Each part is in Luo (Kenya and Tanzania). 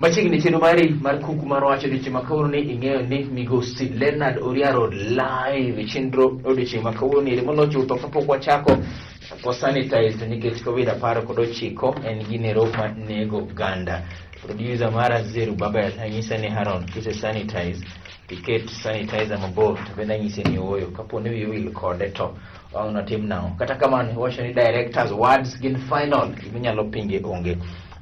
Machiegni chenro mari mar kuku mar wach odiochieng' ma kawuono ni ing'eyo ni migosi Leonard Oriaro live e chenro odiochieng' ma kawuono eri molo chutho kapok wachako kwa sanitize nikech Covid 19 en ginero ma nego oganda. Producer mara Zeru Babel anyisa ni Haron kise sanitize tiket sanitizer mabor to bende anyise ni ooyo kapo ni wiyi wil kode to wang' notim nang'o. Kata kamano iwacho ni directors words gin final giminyalo pinge onge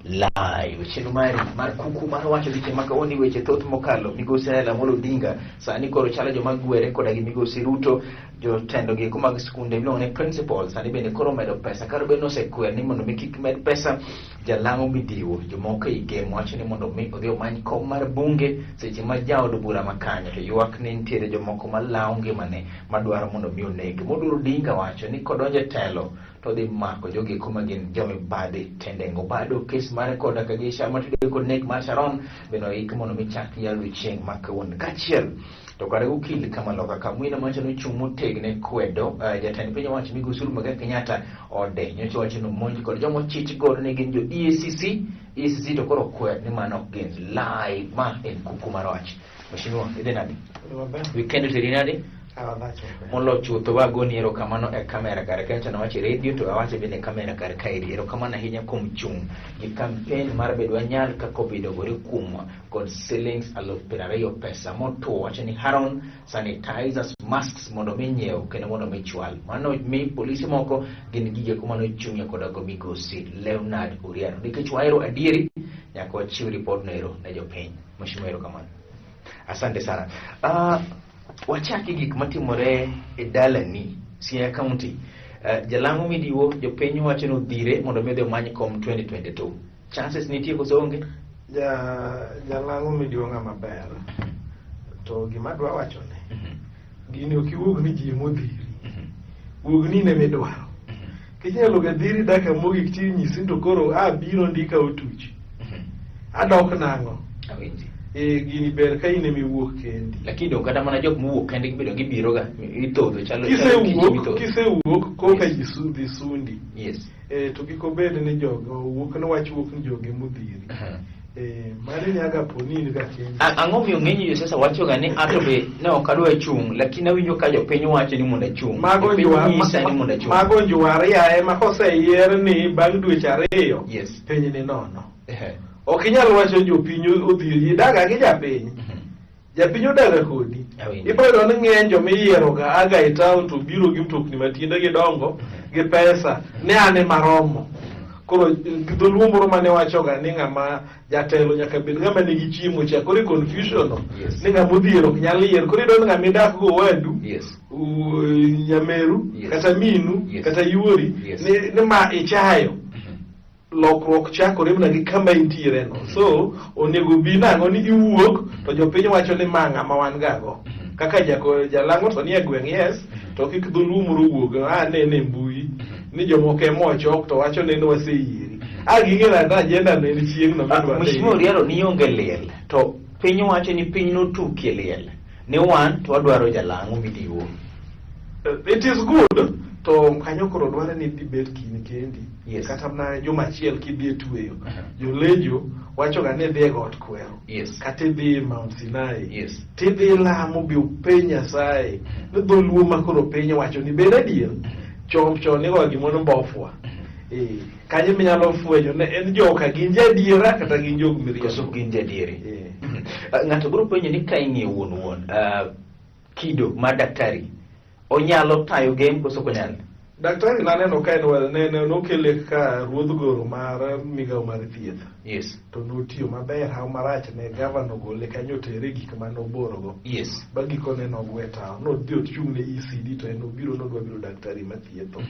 live chenro mari mar kuku mar wacho weche ma kawuono weche thoth mokalo migosi Raila Amolo Odinga sani koro chalo joma gwere koda gi migosi Ruto jotendo gi eko mag skunde miluongo ni principal sani bende koro omedo pesa kata bende osekwer ni mondo mi kik med pesa jalang'o midiwo jomoko ei gem wacho ni mondo mi odhi omany kom mar bunge seche ma jaod bura ma kanyo to ywak ni nitiere jomoko malawo ngimane madwaro mondo mi onege Moduro Odinga wacho ni kodonjo e telo to odhi mako jogi eko ma gin jomibadhi tendengo bado kes mare koda ka gi matudore kod nek mar Sharon bende oik mondo mi chak yalo chieng' ma kawuono kaachiel to kare okil kamaloka Kamwina macho nochung' motegno e kwedo jatend piny owacho migosi Uhuru Muigai Kenyatta ode nyocha wacho ni omonj kod joma ochich godo ni gin jo EACC EACC to koro kwer ni mano ok gin live ma en kuku mar wach Mheshimiwa idhi nade weekend oteri nade molo chutho wagoni erokamano e kamera kar kae to nawacho e redio to awacho bende e kamera kar kaeri erokamano ahinya kuom chung' gi kampen mar bedo wanyal ka covid ogore kuomwa kod silings 20,000 pesa motwo wacho ni Haron sanitizers masks mondo mi nyiew kendo mondo mi chwal mano mi polise moko gin gige kuma nochung'ie koda go migosi Leonard Uriano nikech wahero adieri nyaka wachiw ripod no ero ne jopiny mheshimiwa erokamano asante sana wachaki gik matimore e dalani Siaya County jalang'o midiwo jopiny wacho ni odhire mondo mi odhi omany kom 2022 chances nitie koso onge Jalang'o midiwo ng'ama ber to gima adwa wacho ni gini ok iwuog ni ji emodhiri wuog ni in emidwaro nikech inyalo ga dhiri dakika mogik tinyisi to koro a biro ndika otuch adok nang'o awinji e gini ber ka in emiwuok kendi lakini dong kata mana jok mowuok kendgi bedo gibiro ga ithodho chalo chalo kich kisewuok mithodho kisewuok koka ji dhi sundi yes e, to kik obed ni jogo wuok ni wach wuok ni jogo emodhiri e, mano nyaga po ni in ga kendi Ang'o miyo ng'eny josiasa wacho ga ni ato be ne ok adwa chung' lakini awinjo ka jopiny wacho ni mondo achung' mago Jopiny njwa nyisa ni mondo achung' mago njwar yaye ma koseyier ni bang' dweche 2 yes piny ni nono Ehe. ok inyal wacho ni jopiny odhiri idaga gi japiny japiny odaga kodi Awinjo. ibiro yudo ni ng'eny joma iyieroga aga e town to biro gi mtokni matiende gidongo gi pesa ne an ema romo koro dholuo moro mane wachoga ni ng'ama jatelo nyaka bed ng'ama nigi chiemo cha koro e confusion no Yes. ni ng'ama odhier ok nyal yier koro iyudo ni ng'ama idak go owadu yes nyameru Yes. kata minu Yes. kata yuori Yes. ni ma ichayo lokruok chakore mana gi kama intiere no so onego bi nang'o ni iwuok to jopiny wacho ni ma ng'ama wan gago kaka jako jalang'o to nie gweng' yes to kik dholuo moro wuog a nene e mbui ni jomoko ema ochok to wacho ni waseyieri a ging'e nade agenda no en chieng' no midwa Mheshimiwa Oriaro ni onge liel to piny wacho ni piny notukie liel ni wan to wadwaro jalang'o midiwo It is good to kanyo koro dware ni idhi bet kini kendi Yes. kata mana juma achiel kidhi e tweyo jolejo wachoga ni idhi e got kwero Yes. kata idhi Mount Sinai Yes. tidhi lamo bi upenj Nyasaye ni dholuo ma koro piny wacho ni bed adier chon chon igoyo gimoro mbofwa eh kanyo minyalo fwenyo ne en joka gin jadiera kata gin jog Koso miriambo gin jadieri Eh. Ng'ato biro penjo ni ka ing'iyo wuon wuon kido mar daktari onyalo tayo game koso ok onyal Daktari naneno ka en wel nene nokele ka ruodh goro mar migawo mar thieth yes to notiyo maber haw marach ne gavana ogole kanyo otere gik mane oborogo yes ba gikone nogwe tawo nodhi ochung' ne ECD to en obiro nodwa bedo daktari mathietho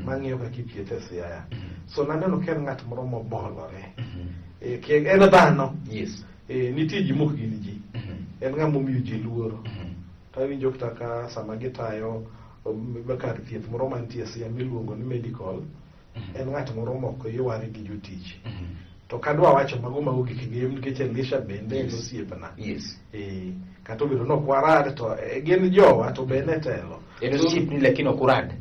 mang'iyo kaka ithietho e Siaya so naneno ka en ng'at moro mobolore e, en dhano yes e, nitie ji mok gin ji en ng'ama omiyo ji luoro to awinjo kata ka sama gitayo kar thieth moro mantie Siaya miluongo ni medical en ng'at moro mok yware gi jotich to kadwa wacho mago mago gik gem nikech Elisha bende en Yes. osiepna yes e, kata obedo ni ok warad to gin jowa to be ne telo en osiepni lakini ok urad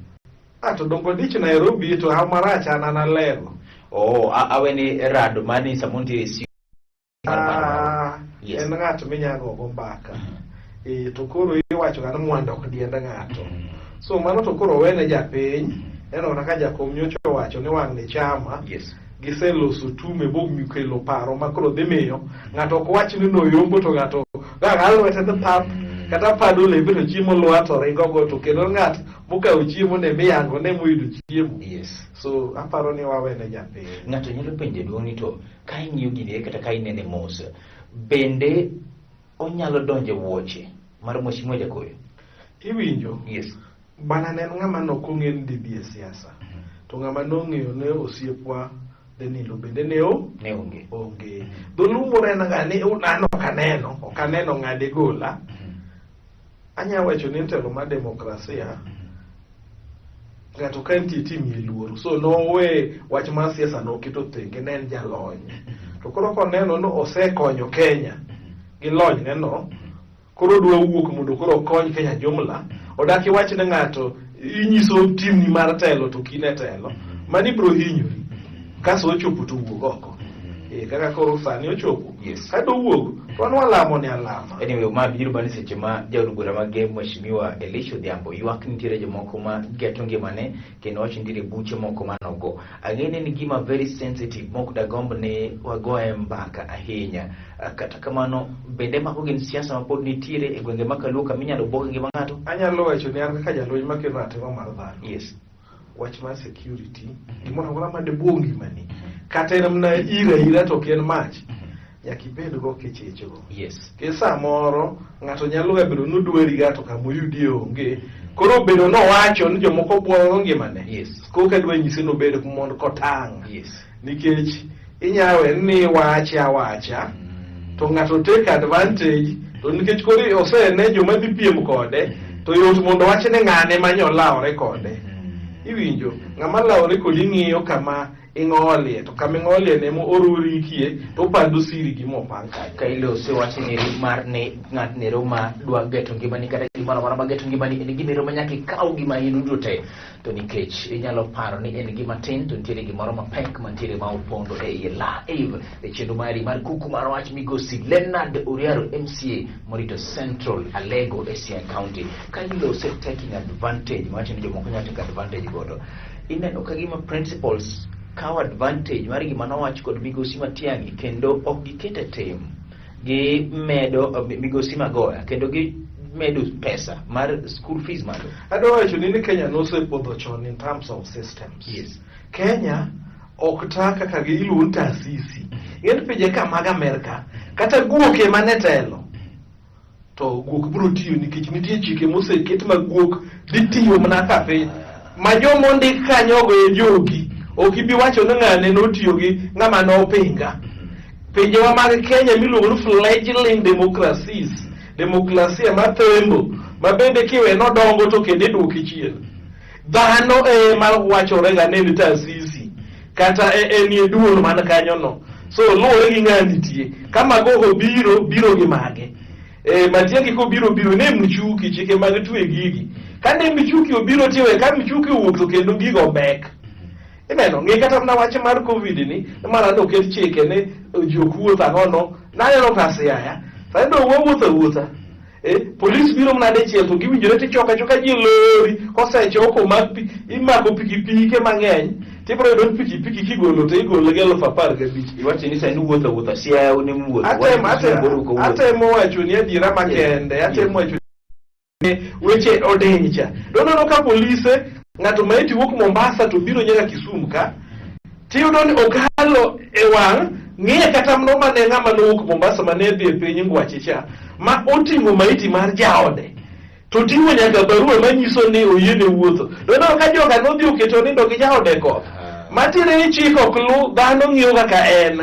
ah to dongo dich Nairobi to haw marach an an alego oh aweni rado mani samoro nitie Mar paro marwa. Ah, Yes. en ng'at minyago go mbaka. Eh, to koro iwacho ga ni mwando ok diend ng'ato. So mano to koro wene japiny, neno kata ka jakom nyocha owacho ni wang' ni chama, giseloso tume bomikelo paro ma koro dhi miyo ng'ato ok wach ni noyombo to ng'ato gaga lwete ni pap kata pado lembe to chiemo lwar to ringo go to kendo ng'at mokawo chiemo ne miyango ne moyudo chiemo. So aparo ni wawene japiny. Ng'ato nyalo penjo jaduong' ni to ka ing'iyo gini kata ka inene mos, bende onyalo donjo e wuoche mar Mheshimiwa Jakoyo? Iwinjo? Yes. Bana ne en ng'ama nok ong'e ni dhi bi e siasa. To ng'ama nong'eyo ne osiepwa dhi nindo bende ne o Ne onge. onge. Dholuo moro en ga ni an ok aneno, ok aneno ng'ade gola. Anya wacho ni telo mar demokrasia ng'ato ka nitie timiye luor. So nowe wach mar siasa noketo thenge ne en jalony. To koro koneno ni osekonyo Kenya gi lonyne no, koro odwa wuok mondo koro okony Kenya jumla, odak iwach ne ng'ato inyiso timni mar telo to ok in e telo, mano ibiro hinyori. Kaso ochopo to wuog oko. Eh, kaka koro sani ochopo. Ka dowuog, to wan walamo ne alama. Anyway, ma biro bang' seche ma jaod bura ma Gem Mheshimiwa Elisha Odhiambo ywak ni nitiere jomoko ma geto ngimane kendo wacho nitiere buche moko manogo. Ang'e ni en gima very sensitive mok dagomb ni wagoye mbaka ahinya. Kata kamano, bende mago gin siasa ma pod nitiere e gwenge ma Kaluo kama inyalo bog ngima ng'ato? Anyalo wacho ni an kaka jalweny makelo ratiro mar dhano. Wach mar security, gimoro amora ma debuo ngimani, kata en mana ira ira to ok en mach, nyaka ibed go kichichgo. Ke samoro ng'ato nyalo ga bedo ni odwari ga to kama oyudie onge. Koro bedo nowacho ni jomoko buogo ngimane. Koro kadwa nyise nobed mondo kotang'. Nikech inyawe ni wache awacha to ng'ato take advantage to nikech koro osene joma dhi piem kode to yot mondo wach ni ng'ane ma nyolawore kode. Iwinjo ng'ama lawore kodi ng'iyo kama ing'olie to kama ing'olie ne orurikie to opando siri gi mopang kanyo. Ka ilose wach ni mar ni ng'at nero ma dwa geto ngimani kata gimoro amora ma geto ngimani en gimero ma nyaka ikaw gima in duto te to nikech inyalo paro ni en gima tin to nitiere gimoro mapek mantiere ma opondo e iye live e chenro mari mar kuku mar wach migosi Leonard Oriaro MCA morito Central Alego e Siaya County. Ka ilose taking advantage mawacho ni jomoko nyalo take advantage godo, ineno ka gima principals kawo advantage mar gima nowach kod migosi Matiang'i kendo ok giket e tim, gimedo migosi Magoya kendo gimedo pesa mar school fees malo. Adwa wacho ni Kenya nosepodho chon in terms of systems. Kenya ok ta kaka giluongo ni taasisi. Ng'eny pinje ka mag Amerka, kata guok ema ne telo, to guok biro tiyo nikech nitie chike moseket ma guok dhi tiyo mana ka piny. Ma joma ondik kanyogo e jogi, ok ibi wacho ni ng'ane notiyo gi ng'ama nopinga. Pinjewa mag Kenya miluongo ni fledgling democracies, demokrasia mathembo, ma bende kiwe nodongo to kendo iduoki chien. Dhano ema wachore ga ni en taasisi kata enie duol man kanyo no. So luwore gi ng'a nitie. Ka Magogo biro, biro gi mage. Matiang'i kobiro biro ne Mchuki, chike mag twe gigi. Ka ne Mchuki obiro tiwe, ka Mchuki owuok to kendo gigo bek. Ineno, ng'i kata mana wach mar Covid ni, mana ne oket chike ni ji ok wuoth ang'ono, naneno ka Siaya. Sani dong' wawuotho awuotha. Polis biro mana dichiel to giwinjore tichoko achoka ji e lori, kosechoko omak pi, imako pikipike mang'eny, tibiro yudo ni pikipiki kigolo to igolo gi 15,000. Iwacho ni sani wuotho awuotha, Siaya un ema uwuotho. Wan Kisumu boro ok owuotho. Atemo wacho ni adiera makende, atemo wacho ni weche odiny cha. Doneno ka polise ng'ato ma eti wuok Mombasa to biro nyaka Kisumu ka, tiyudo ni okalo e wang' ng'iye kata mno mane ng'ama nowuok Mombasa mane dhi e piny Ngwache cha, ma oting'o maiti mar jaode to oting'o nyaka barua manyiso ni oyiene wuotho. Doneno ka joka nodhi oketo nindo gi jaode koth. Matiende ni chik ok lu dhano ng'iyo kaka en.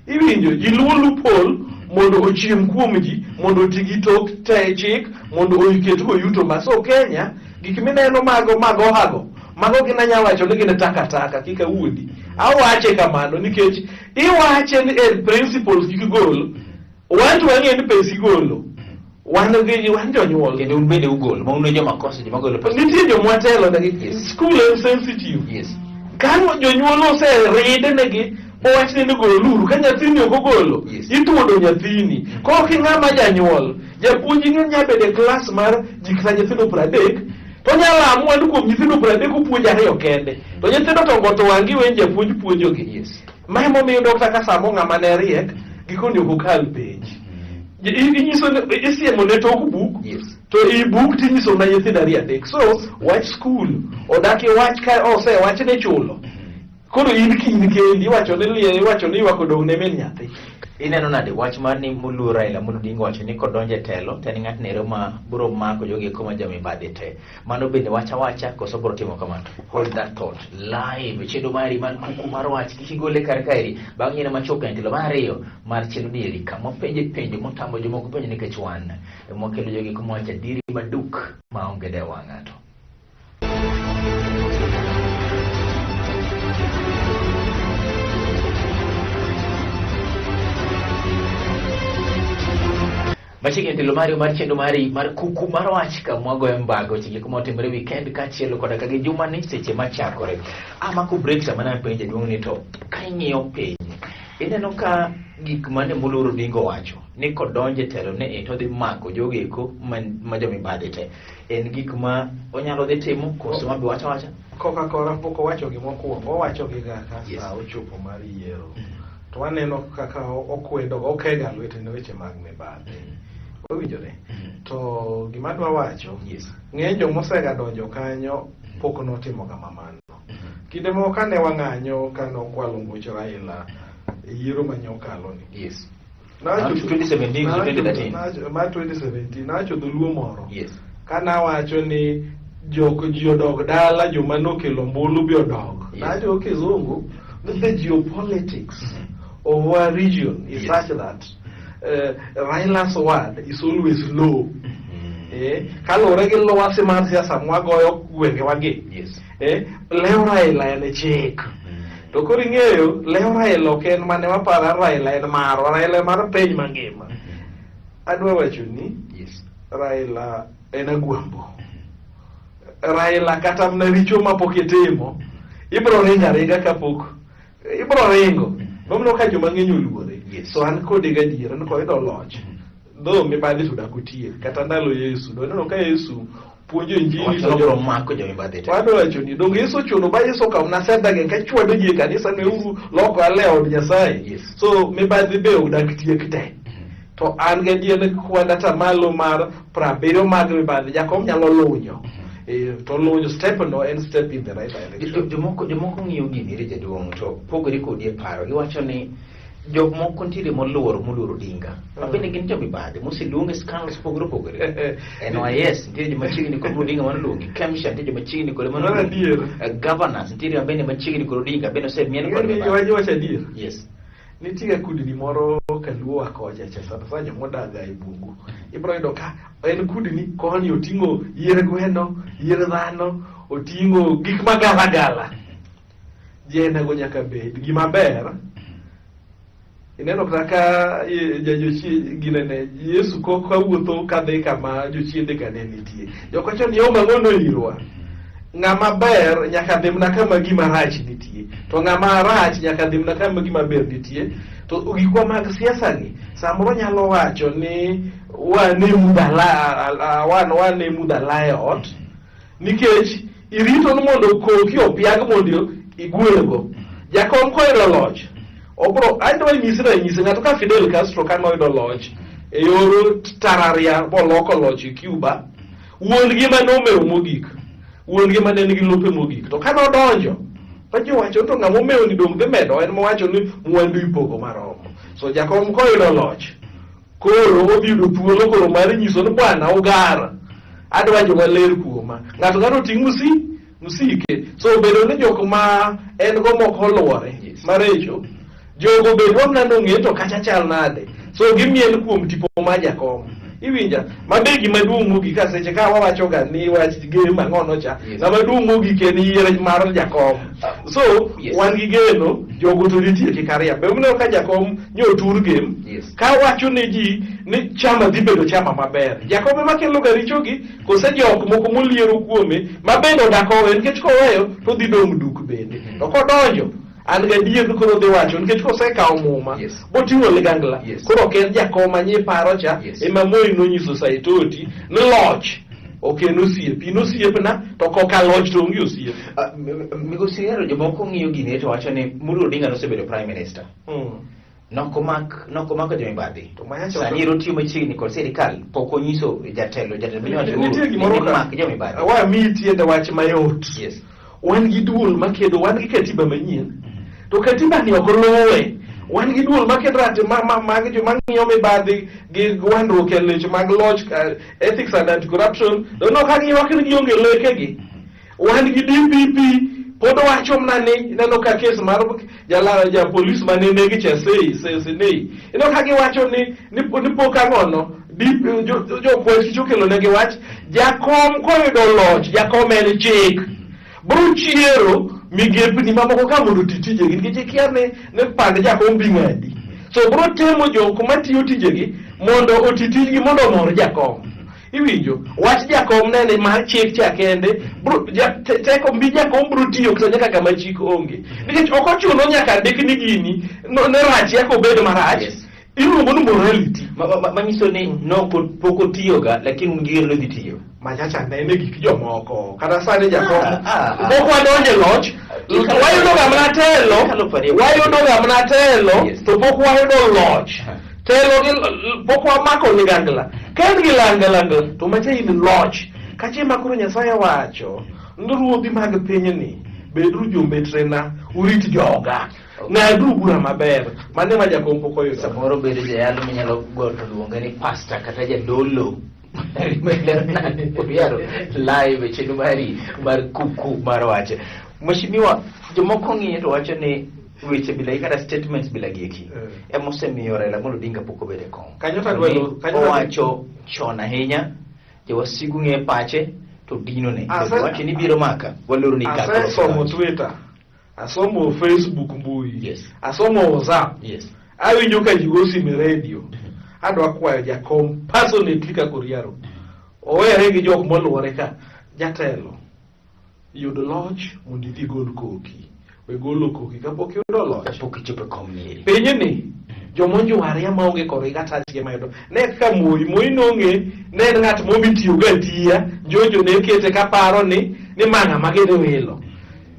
Iwinjo, ji luwo loophole mondo ochiem kuom ji, mondo oti gi tok te chik, mondo oketgo yuto ma. So Kenya, gik mineno mago mag ohago, mago gin anya wacho ni gin takataka, kik awuondi. Awache kamano nikech iwache ni en principles kik gol, wan to wang'eyo ni pesa igolo. Wan gi wan jonyuol. Kendo un bende ugolo, ma un e joma koso, joma golo pesa. Nitie joma telo negi. School en sensitive. Ka jonyuol oserid negi Owachne ni goluru, ka nyathini ok ogolo, ituodo nyathini. Koro king'ama janyuol, japuonj ing'e nya bedo e klas mar ji kata nyithindo 30, to onyalo amua ni kuom nyithindo 30 opuonj ariyo kende. To nyithindo to ogoto wang'gi wen japuonj puonjogi. Ma emomiyo iyudo kata ka samo ng'ama ne riek, gikoni ok okal penj. Inyiso ni isiemo ne tok buk, to i buk tinyiso na nyithindo ariyo adek. So, wach skul, odak e wach ka osewach ni chulo. Koro in ki in kendi iwacho ni liel iwacho ni ywak odong' ne min nyathi. Ineno nade wach mar ni moluor Raila Amolo Odinga wacho ni kodonjo e telo to en ng'atno ero ma biro mako jogi eko ma jomibadhi te. Mano bende wach awacha koso biro timo kamano? Hold that thought. Live chenro mari mar kuku mar wach kik igole kar kaeri bang' nyieno machopo e ndalo mar ariyo mar chenro ni eri kama wapenje penjo motamo jomoko penjo nikech wan ema wakelo jogi eko mawacho adieri maduk maonge dewo wang' ng'ato. Machiegni telo mari mar chenro mari mar kuku mar wach kama wagoyo mbaka weche gik motimore weekend kaachiel koda ka gi juma ni seche machakore. Amako break sama napenjo jaduong' ni to ka ing'iyo piny ineno ka gik mane Moluor Odinga owacho ni kodonjo e telo ni e to odhi mako jogo eko ma jomibadhi te. En gik ma onyalo dhi timo koso ma be wacho awacha? Koka kora pok owacho gi mokwongo, owacho gi ga ka sa ochopo mar yiero. To waneno kaka okwedo, okega lwete ne weche mag mibadhi. Owinjore? To gima adwa wacho, ng'eny joma osega donjo kanyo pok notimo ga mamano. Kinde moko kane wang'anyo kane okwalo ngoch Raila e yiero mane okalo ni. Nawacho 2017 to 2013. Ma 2017 nawacho dholuo moro. Kanawacho ni jok ji odog dala joma nokelo ombulu be odog. Nawacho kizungu ni the geopolitics of our region is such that Raila's word is always low. Kaluwore gi lwasi mar siasa mwagoyo gwengewagi. Lew Raila en chik. To koro ing'eyo lew Raila ok en mane waparo Raila en marwa, Raila mar piny mangima. Adwa wacho ni Raila en agwambo. Raila kata mana richo mapok itimo, ibro ringo aringa kapok ibro ringo. Nomno ka joma ng'eny oluore. So an kode gadier, an koyudo loch. Dho mibadhi to dak otiek. Kata ndalo Yesu, do ineno ka Yesu puonjo injili to jo mako jo mibadhi te. Wadwa wacho ni donge Yesu ochuno ba Yesu okawo na sedage ka chwado ji e kanisa ne uru loko ale od Nyasaye. So mibadhi be ok dak tiek te. To an gadier ni kwan atamalo mar 70 mag mibadhi jakom nyalo lunyo. To lunyo step no en step in the right direction. Jomoko ng'iyo gini ri jaduong' to pogore kodi e paro. Giwacho ni jok moko nitiere moluoro moluoro Odinga. Ma bende gin jomibadhi moseluong e scandals mopogore opogore. NYS nitiere joma chiegni kod Odinga manoluongi. Kemsha nitiere joma chiegni kode manoluongi. Governors nitiere ma bende machiegni kod Odinga bende osemien kod mibadhi. Wacho adier. Nitie ga kudni moro kaluowa kocha cha sana sana joma odaga e bungu. Ibiro yudo ka en kudni koni oting'o yier gweno, yier dhano, oting'o gik magala gala. Jenago nyaka bed gima ber. Ineno kata ka ginene Yesu koka wuotho kadhi kama jochiende ka ne nitie. Jok wacho ni oma ng'ono irwa. Ng'ama ber nyaka dhi mana kama gima rach nitie. To ng'ama rach nyaka dhi mana kama gima ber nitie. To gikwa mag siasa gi samoro nyalo wacho ni wane mudha e ot nikech irito ni mondo koki opiag mondo igwelgo. Jakom koyudo loch obro adwa nyisi ranyisi ng'ato ka Fidel Castro kane oyudo loch e yor tararia boloko loch e Cuba, wuon gi mane omewo mogik, wuon gi mane nigi lope mogik. To kane odonjo to ji owacho to ng'ama omewo ni dong' dhi medo en mowacho ni mwandu ipogo maromo. So jakom koyudo loch koro odhi yudo thuolo koro mar nyiso ni bwana ugar adwa joma ler kuoma. Ng'ato ng'ato oting' msike. So bedo ni jok ma en go moko oluore marecho, jogo bed wamna nong'e to kacha chal nade. So gimiel kuom tipo ma jakom. Iwinja? Ma be gima duong' mogik ka seche ka wawacho ga ni wach gem ang'ono cha. Ng'ama duong' mogik en yier mar jakom. So wan gi geno jogo to nitie kik ariyo. Be uneno ka jakom nyo otur gem. Ka wacho ne ji ni chama dhi bedo chama maber. Jakom ema kelo ga richogi kose jok moko moliero kuome ma bende odak owe nikech koweyo to dhi dong' duk bende. To kodonjo An gadier ni koro dhi wacho nikech kosekawo muma boting'o ligangla koro ok en jakom ma paro cha ema Moi nonyiso Saitoti ni loch ok en osiep, in osiepna to koka loch to onge osiep. Migosi Hero, jomoko ng'iyo gini to wacho ni Muru Odinga nosebedo prime minister. Nokomako jomibadhi. To manyacho Sani ero tiyo machiegni kod sirikal, pok onyiso jatelo piny owacho Nitie Uhuru gimoro ni ka mak jomibadhi. wa mi tiende wach mayot. Wan gi duol makedo, wan gi katiba manyien. To katiba ni ok luwe. Wan gi duol makedo rati ma ma mag joma ng'iyo mibadhi gi gwandruok e leche mag loch, ethics and anti-corruption. To no ka giywak ni gionge lekegi. Wan gi DPP pod wacho mana ni ineno ka kes mar jala ja polis mane negi cha sei sei ineno ka giwacho ni ni pok ang'ono jopuonj kich okelo negi wach jakom koyudo loch, jakom en chik bro chiero migepni mamoko ka mondo oti tijegi nikech ikia ni pand jakom bi ng'adi, so bro temo jok matiyo tijegi mondo oti tijgi mondo omor jakom. Iwinjo wach jakom nene mar chik cha kende bro, ja, teko mbi jakom bro tiyo kata nyaka kama chik onge nikech ok ochuno nyaka ndik ni gini no, ne rach yaka obed marach. Iluongo ni morality. Manyiso ni noko pok otiyoga, lakini un gi geno ni odhi tiyo. Machacha nene gik jomoko kata sani jakom Ah. pok wadonje loch, wayudo ga mana telo, wayudo ga mana telo to pok wayudo loch. Telo gi pok wamako ligangla. Ka en gi langalangla to macha in loch kache ma koro Nyasaye wacho ni ruodhi mag pinyni beduru jombetrena urit joga, ng'aduru bura maber. Mano ema jakom pok oyudo. Samoro bedo jayalo minyalo go to luonge ni pastor kata jadolo. Oriaro live e chenro mari mar kuku mar wach. Mheshimiwa, jomoko ng'iye to wacho ni weche bila gi kata statements bila gi eki emosemiyo Raila Amolo Odinga pok obedo e kom. Kanyo to adwa Ni kanyo to owacho chon ahinya, jowasigu ng'e pache to dinone. Ase Wacho ni biro maka, waloro ni kaka Asesomo Twitter, asomo Facebook mbui, asomo WhatsApp, awinjo ka ji go simu e radio. Adwa kwayo jakom personally kaka Oriaro owere gi jok moluore ka jatelo yud loch mondo idhi gol koki, we golo koki kapok iyudo loch, kapok ichopo e kom nieri. Pinyni jomonjware maonge korgi kata achie mayudo ne kaka Moi. Moi nong'e ne en ng'at momi tiyo go atiya njojo ne kete kaparo ni ma ng'ama gidhi wilo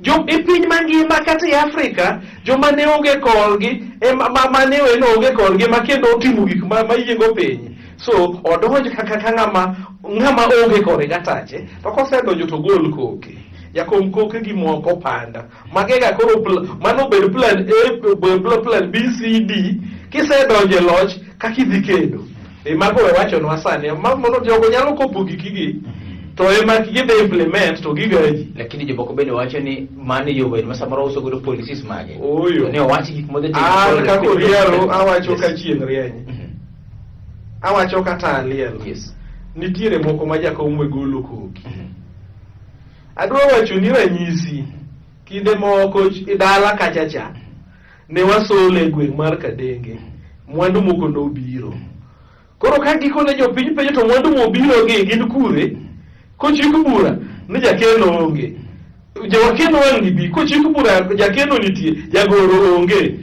jo e piny mangima kata e Afrika joma ne onge korgi ema ma ne we onge korgi ma kendo otimo gik ma yiengo piny. So odonj kaka ka ng'ama onge korgi gatache to kosedonjo to gol koke jakom koke gi moko panda magega koro mano bed plan A, bed plan B, C, D kisedonjo e loch kaka idhi kedo e mago we wachonwa sani ma mondo jogo nyalo kopo gikigi to ema gidhi implement to gigaji. Lakini jomoko bende wacho ni mano yo bende ma samoro uso godo policies mage. Oyo. Ne owach gik modhi timo. An kaka Oriaro awacho ka chieng' rieny, awacho kata aliel. Nitiere moko ma jakom we golo koki. Adwa wacho ni ranyisi kinde moko dala kacha cha ne wasolo e gweng' mar Kadenge, mwandu moko nobiro. Koro ka gikone jopiny penjo to mwandu mobiro gi gin kure, kochik bura ni jakeno onge, jakeno wang' ni bi, kochik bura jakeno nitie, jagoro onge,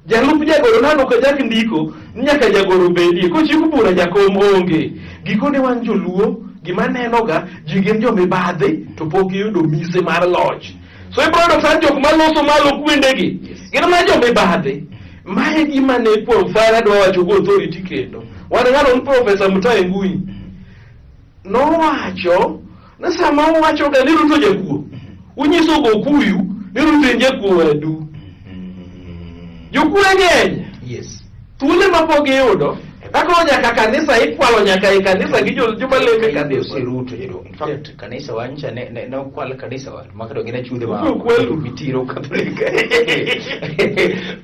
jalup jagoro nano ka jak ndiko ni nyaka jagoro bedie, kochik bura jakom onge. Gikone wan joluo gima nenoga ji gin jomibadhi to pok giyudo mise mar loch. So ibiro yudo ka jok maloso malo kwendegi gin mana jomibadhi. Mae gima ne kuom fara dwa wacho go authority kendo wan ng'ano ni Professor Mutahi Ngunyi nowacho ni sama uwacho ga ni Ruto jakuo, unyiso go kuyu ni Ruto en jakuo wadu. Jokuo ng'eny. Thuole ma pok giyudo kaka nyaka kanisa ikwalo nyaka e kanisa gi joma lemo e kanisa. Ruto jaduong'. In fact, kanisa wa ncha ne okwal kanisa wa maka to gin achudhe ma Okwalu. mitiro Catholic.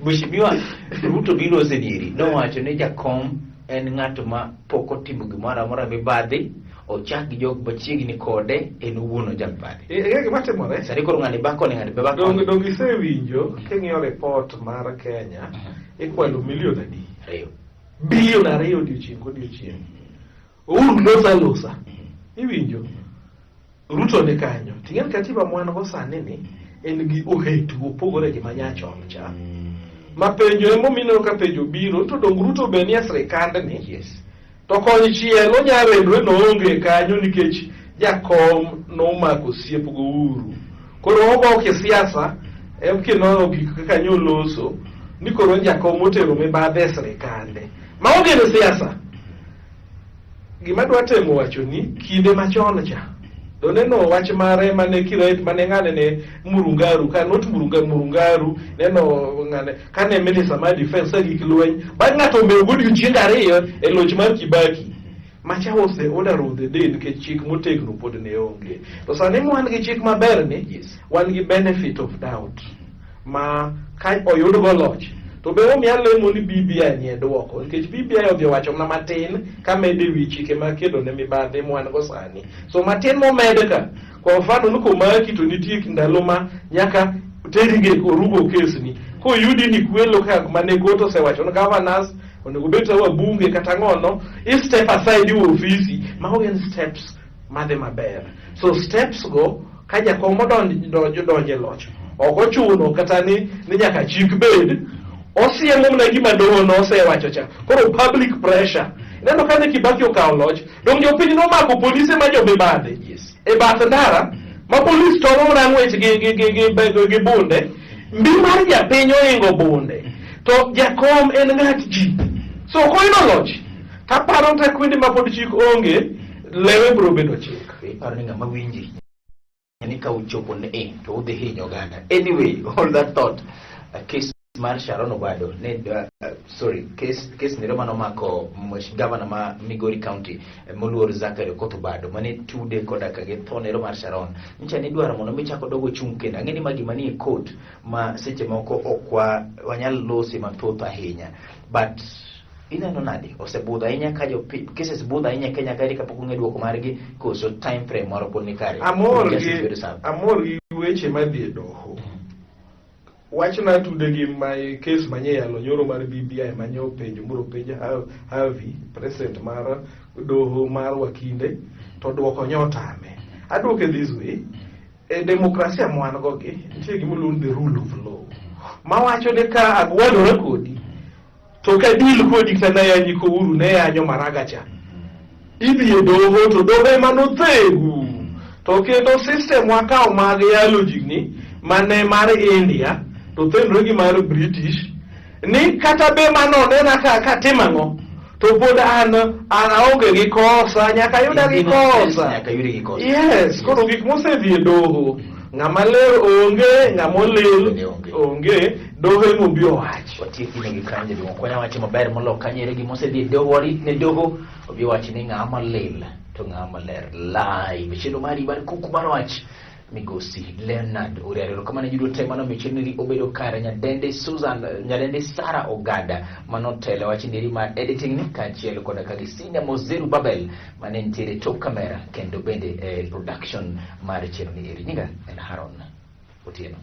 Mheshimiwa Ruto biro osedieri nowacho ni jakom en ng'at ma pok otimo gimoro amora mibadhi, ochak gi jok machiegni kode, en owuon ojamibadhi. E gima timore. Sani koro ng'ani bakone, ng'ani be bakone. Dong isewinjo king'iyo report mar Kenya ikwalo milion adi? 2. Bilion 2 odiochieng' kodiochieng'. Uhuru losa losa. Iwinjo? Ruto ni kanyo. Ting'en katiba mwan go sani ni en gi ohetu opogore gi manyachon cha. Ma penjo emomiyo ineno ka penjo biro to dong Ruto be nie sirikandni. To konchiel onya rendore noonge kanyo nikech jakom nomako osiep go Uhuru. Koro ogo kisiasa em kinono gik kaka nyoloso ni koro jakom otero mibadhi e sirikande. Mago gin siasa. Gima adwa temo wacho ni kinde machon cha doneno wach mare mane Kirait mane ng'ane ne Murungaru ka not Murunga Murungaru neno ng'ane kane minister mar defense ka gik lweny bang' ng'ato omewo godiochienge ariyo e loch mar Kibaki macha was the order of the day nikech chik motegno pod ne onge to sani wan gi chik maber ni wan gi benefit of doubt ma ka oyud go loch to be omiya lemo ni BBI nie duoko nikech BBI odhi owacho mana matin ka mede wi chike mag kedo ne mibadhi mwan go sani so matin momed ka kwa mfano ni komaki to nitie ndalo ma nyaka teri ge orugo kesni koyudi ni kwelo ka mane court osewacho ni governors onego bed ta wabunge kata ng'ono i step aside iwe ofisi mago gin steps madhi maber so steps go ka jakom odonjo e loch ok ochuno kata ni nyaka chik bed osiemo mana gima doho nosewacho cha koro public pressure ineno kane Kibaki okawo loch dong jopiny nomako polise ma jomibadhi e bath ndara ma polis tomo mana ng'wech gi bunde mbi mar japiny oingo bunde to jakom en ng'at ji so koyudo loch taparo ta kwende ma pod chik onge lewe biro bedo chik. Iparo ni ng'ama winji ni ka uchopo ne e to udhi hinyo oganda. Anyway, all that thought, case mar Sharon Obado ne sorry, case nero manomako governor ma Migori County moluor Zachary Okoth Obado mane tude koda ka gi tho nero mar Sharon nyicha ni dwaro mondo mi chako dogo chung' kendo ang'e ni magi manie court ma seche moko ok wanyal lose mathoth ahinya but ineno nade osebudho ahinya ka jo cases budho ahinya Kenya kaeri kapok ong'e duoko margi koso time frame moro pod ni kare. Amor Justice gi bedo served. Amor gi weche madhi e doho. Wachna tude gi ma case manye yalo nyoro mar BBI manye openjo moro penj Harvey president mar doho mar wakinde to duoko nyotame. Aduoke this way e demokrasia mwan go gi nitie gima iluongo the rule of law mawacho ni ka agwalora kodi to ka deal kodi kata nayanyi kouru ne yanyo maraga cha idhi e doho to doho ema nothegu to kendo system wakawo mag yalo ji ni mane mar India to thenre gi mar British ni kata be manonena ka katimo ang'o to pod an aonge gi kosa nyaka yuda gi kosa. Nyaka yudi gi kosa. Yes, koro gik mosedhi e doho ng'ama ler onge ng'ama olil Bende onge. Onge doho emobi owach. Watiek gino gi kanyo jaduong' kwanya wacho maber molo kanyere gima osedhi e doho warit ne doho obi wach ni ng'ama lil to ng'ama ler live chenro mari mar kuku mar wach migosi Leonard Oriaro erokamano ji duto te mano miyo chenro ni obedo kare nyadende Susan nyadende Sara Ogada manotelo wach ndiri mar editing ni kaachiel koda ka gi senior Mozeru Babel mane nitiere tok kamera kendo bende e production mar chenro ni eri nyinga en Haron Otieno.